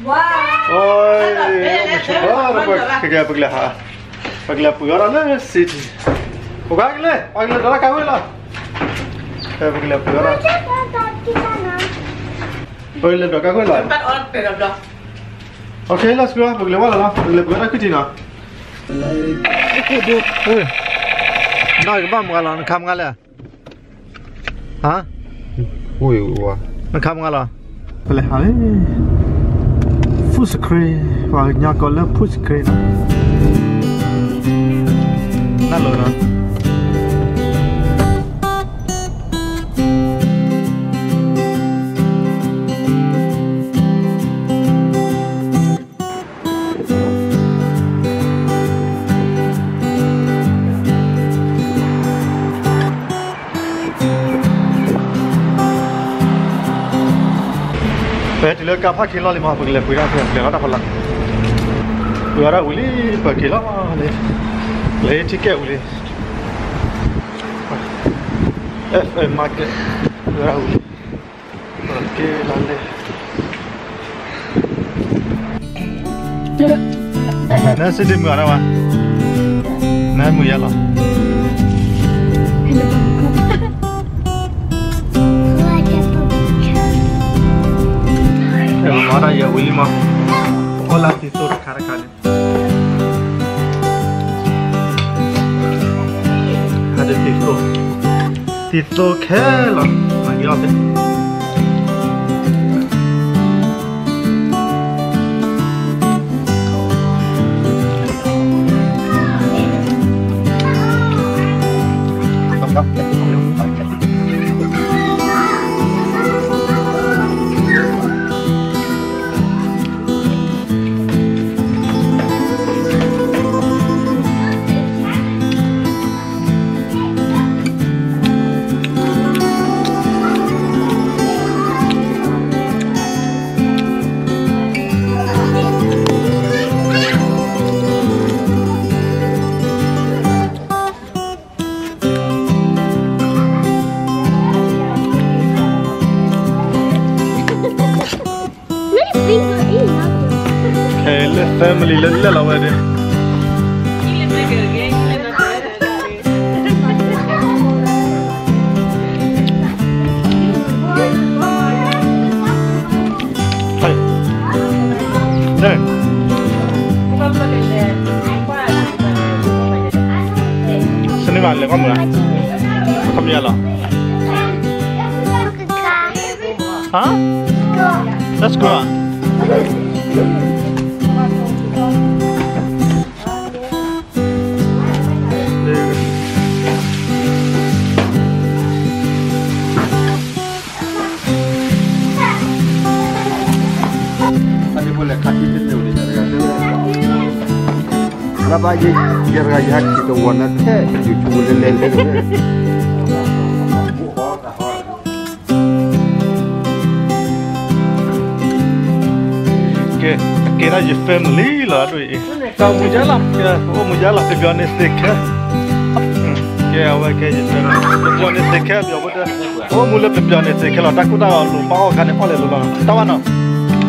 အိၣ် ပကလဲၤဟး ပကလဲၤပှ့ၤအီၣ်တၢ်လၢ city ပကလဲၤ ပကလဲၤဒီးတၢ်ကါဝဲလီၤ ပကလဲၤပှ့ၤအီၣ်တၢ် ပကလဲၤဒီးကါဝဲလီၤ OK let's go ပကလဲၤဝဲလီၤနီၤ ပကလဲၤပှ့ၤအီၣ်တၢ်ခုၣ်ထံနီၤ နီၢ်ကဘၣ်မၤလီၤ နခါမၤလဲၣ် ဟါ နခါမၤလီၤ ပလဲၤဟးလံ Footscray ပှၤကညီကိးလၢ Footscray နီၤ နၢ်လိၤနီၤ ပဟဲတုၤလၢကါဖးခံလီၢ်လံမး ပကလဲၤပှ့ၤဒၣ်ဖဲ ပလဲၤလီၤတၢ်ဖီလာ် ပှ့ၤအီၣ်ဒၣ်ဝံၤလံ ပက့ၤလီၤလံ လဲၤ ticket ဝံၤလံ F A market ပှ့ၤအီၣ်ဒၣ်ဝံၤလံ က့ၤလီၤလံ နစံးတမုာ်အီၤဒၣ်ဝဲ နမုာ်ယါလီၤ မၤတၢ်ယဲဝံၤလံမး အိၣ်လၢသံသိတခါတခါန့ၣ် ဟးဒ်သံသိ သံသိခဲလီၤ မၤက့ၤအီၣ်ဖဲ ခဲလၢ family လၢလဲၣ်လီၤဝဲဒၣ် စနေမှာလဲကောင်းမလား ခမရလီၤ ဟမ် let's go လၢဘၣ်ယဲၢ်ရဂၤယဟဲက့ၤတဝီၤနၤထဲ ယူၤထူဝဲလဲၤလဲၤလဲၤ ကဲ ကဲဒၣ်ယ family လီၤဒ်အံၤ တၢ်မူၤယါလီၤ ကဲ အိၣ်မူၤယါလီၤ ပပျီန့ၣ်သ့ခဲ ကဲ အဝဲကဲ ယ family ပပျီန့ၣ်သ့ခဲ ပျီဖိတၢ် အိၣ်မူၤလၢပပျီန့ၣ်သ့ခဲလီၤ တၢ်ကူၣ်တၢ်ဂီၤလိၤ ဘၣ်အီၣ်ခါန့ၣ် အီၣ်လဲၤလိၤလီၤ တၢ်ဘၣ်နီၤ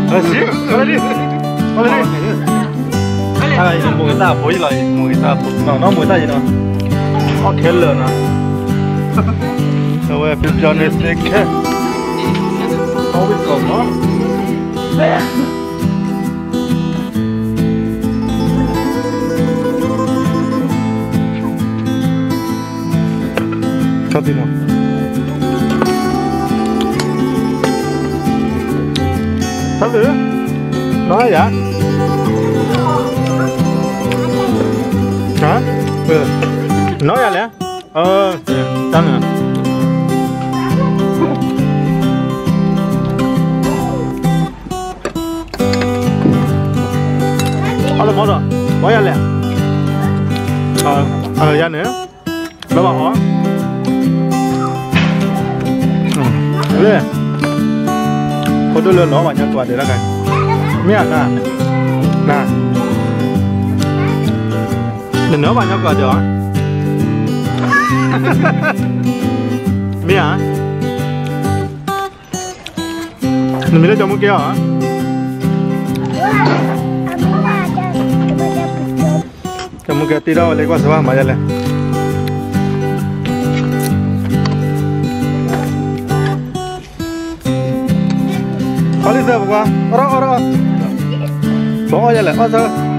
အၢ စံ အီၣ်လဲၤဒံး အီၣ်လဲၤဒံး အၢ ယမိၢ်ဂ့ၤတၢ်အဖိအံၤလီၤ ယမိၢ်ဂ့ၤတၢ်အဖိ နီၤ နီၤမိၢ်ဂ့ၤတၢ်အံၤနီၤ အီၣ်ခဲလၢာ်နီၤ အဝဲပပျီန့ၣ်သ့ခဲ အီၣ်ဝံၣ်ကီၢ်မီၤ ခါသံမး ခါသံ နီၢ်ယၤ ဟါ နီၢ်ယၤလဲၣ် တၢ်န့ၣ် အီၣ်လၢမီၢ်ဒီး ဘီယၤလဲၣ် ယၤန့ၣ် လီၤဘၣ်ဟီ လၢ ဖိဒိၣ်လၢနအီၣ်ဘၣ်ညီကွၢ်ဒဲးတခါ မ့ၢ်ဧါ န နနၢၤဘၣ်ညီကွၢ်ဒဲးဧါ မ့ၢ်ဧါ နမံၤလၢကၠီမူကဲဧါ အၢ ကမူၣ်ကဲတ့ထီၣ်ဝဲလၢကွၢ်စၢၤဘၣ်မၤဒ်လဲၣ်. ခီလံသၢပကွၢ်, အီၣ်ထီၣ်အီၣ်ထီၣ်, ပအီၣ်ယဲလဲၣ် အီၣ်စၢၤ